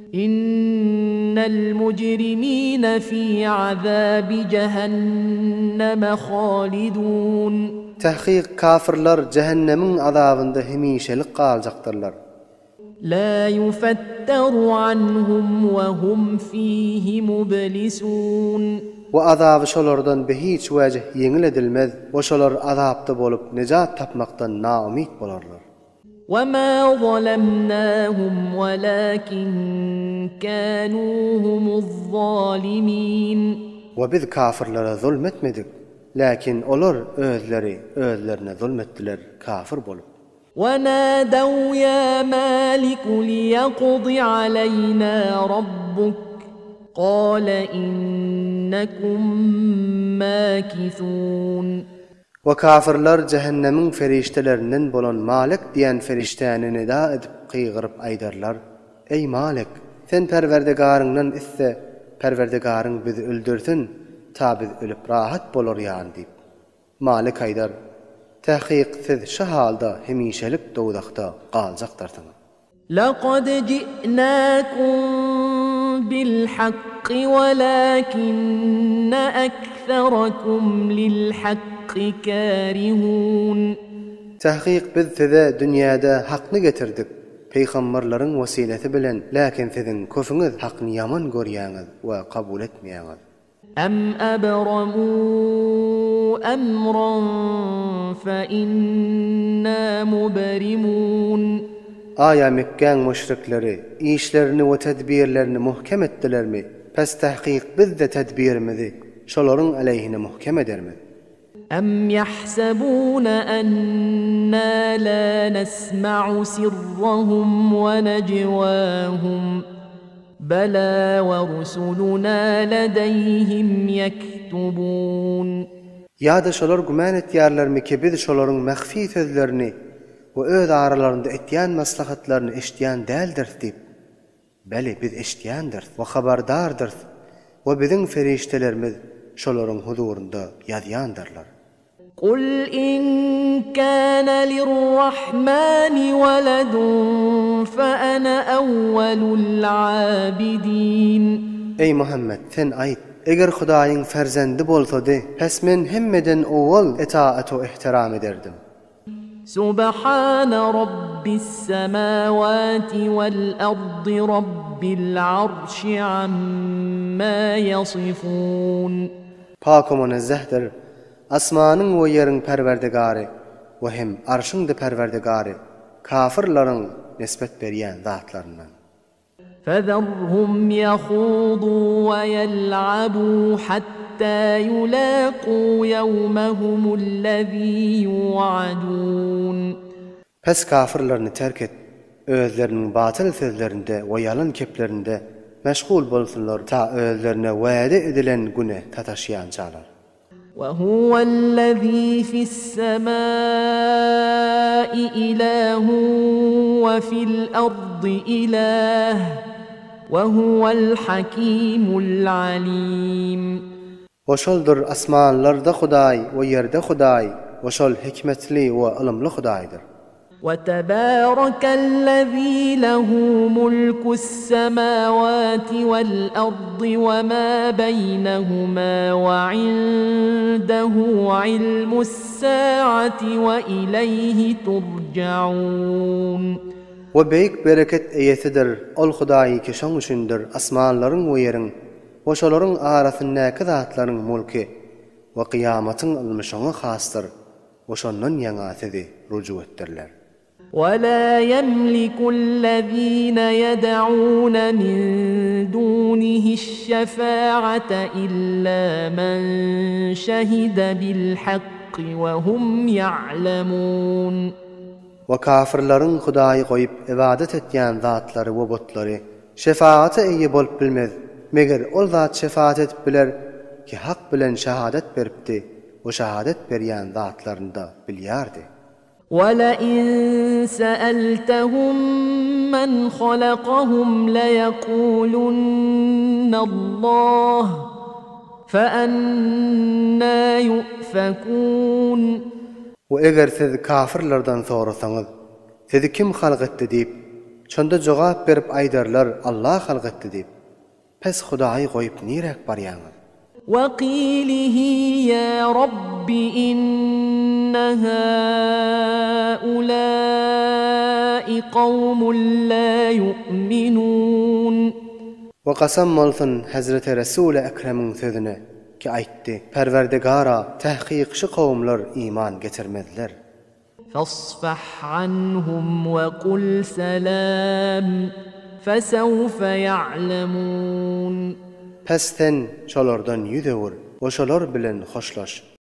Innel mujrimine fi azabi jehenneme halidun. Tahkyk kafyrlar jähennemiň azabynda hemişelik galjakdyrlar. La yufetteru anhum we hum fihi mublisun. We azaby şolardan bi hiç wejh ýeňil edilmez we şolar azapda bolup nejat tapmakdan naumyt bolarlar. Wema zalemnahum welakin kanu humuz-zalimin. We biz kafyrlara zulm etmedik, läkin olar özleri özlerine zulm etdiler kafir bolup. Wenadaw ya Maliku liýakdy aleýna rabbuk, kale innekum makithun. We kafyrlar jähennemiň perişdelerinden bolan Malek diýen perişdäni nida edip gygyryp aýdarlar, Eý, Malek! Sen Perwerdigaryňdan iste, Perwerdigaryň bizi öldürsin, ta biz ölüp rahat bolar ýaly diýip. Malek aýdar, Takyk siz şu halda hemişelik dowzahda galjakdyrsyňyz. Laqad ji'nakum bil-hakki welakinne ekserekum lil-hakki karihun. Tahkyk biz size dünýäde hakny getirdik, peýgamberleriň wesilesi bilen, läkin siziň köpüňiz hakny ýaman görýäňiz we kabul etmeýäňiz. Em ebramû emran fe innâ mubrimûn. Aýa Mekgäň müşrikleri işlerini we tedbirlerini muhkem etdilermi? Pes tahkyk biz-de tedbirimizi şolaryň aleýhine muhkem edermiz. Em ýahsebûne ennâ lâ nesme'u sirrahum we nejwâhum belâ we rusulunâ ledeýhim ýektubûn. Ýa-da şolar gümän etýärlermi ki biz şolaryň mähfi sözlerini we öz aralarynda etýän maslahatlaryny eşidýän däldiris diýip? Beli, biz eşidýändiris we habardardyrys we biziň perişdelerimiz şolaryň huzurynda ýazýandyrlar. Kul in kana lirrahmani weledun fe ene awwelul abidin. Eý, Muhammet, sen aýt, Eger Hudaýyň perzendi bolsady, pes men hemmeden owal etaat-u ehteram ederdim. Subhana Rabbis semawati wal ardy Rabbil arşi amma ýasyfun. Pak we münezzehdir Asmanyň we ýeriň Perwerdigary we hem Arşyň-da Perwerdigary kafyrlaryň nisbet berýän zatlaryndan. Fezerhum ýahudu we ýel'abu hatta ýulaqu ýewmehumullezî ýu'adun. Pes kafyrlaryny terk et, özleriniň batyl sözlerinde we ýalan keplerinde meşgul bolsunlar ta özlerine wäde edilen güne sataşýançalar. Wehuwe ellezî fis-semâi ilâhun we fil-ardy ilâh, we huwel hakîmul alîm. We şoldur asmanlarda Hudaý we ýerde Hudaý, we şol hikmetli we ylymly Hudaýdyr. Wetebarekellezî lehu mulkus-semâwâti wel-ardy we mâ beýnehumâ we indehu ilmus-sâati we ileýhi turjaûn. We beýik bereket eýesidir Ol Hudaý ki şoň üçindir asmanlaryň we ýeriň we şolaryň arasyndaky zatlaryň mulky we kyýamatyň ylmy şoňa hasdyr. We şondan ýaňa sizi rujuk etdiriler. Wela ýemlikullezine ýed'une min dunihiş-şefa'ate illa men şehide bil-hakki we hum ýa'lemun. We kafyrlaryň Hudaýy goýup ybadat etýän zatlary we butlary şefagata eýe bolup bilmez, meger ol zat şefagat edip biler ki hak bilen şahadat beripdi we şahadat berýän zatlaryny-da bilýärdi. وَلَئِن سَأَلْتَهُم مَّنْ خَلَقَهُمْ لَيَقُولُنَّ اللَّهُ فَأَنَّىٰ يُؤْفَكُونَ. We eger siz kafyrlardan sorasaňyz, Sizi kim halk etdi diýip? Şonda jogap berip aýdarlar, Allah halk etdi diýip. Pes Hudaýy goýup niräk barýaňyz? Weqilihi ýa Rabbi inne haulai kawmun la ýu'minun. We kasam bolsun Hezreti Resuli Ekremiň sözüne, ki aýtdy, Perwerdigara, tahkyk şu kowumlar iman getirmezler. Fasfah anhum we kul salam, fesewfe ýa'lemun. Pes sen şolardan yüz öwür we şolar bilen hoşlaş.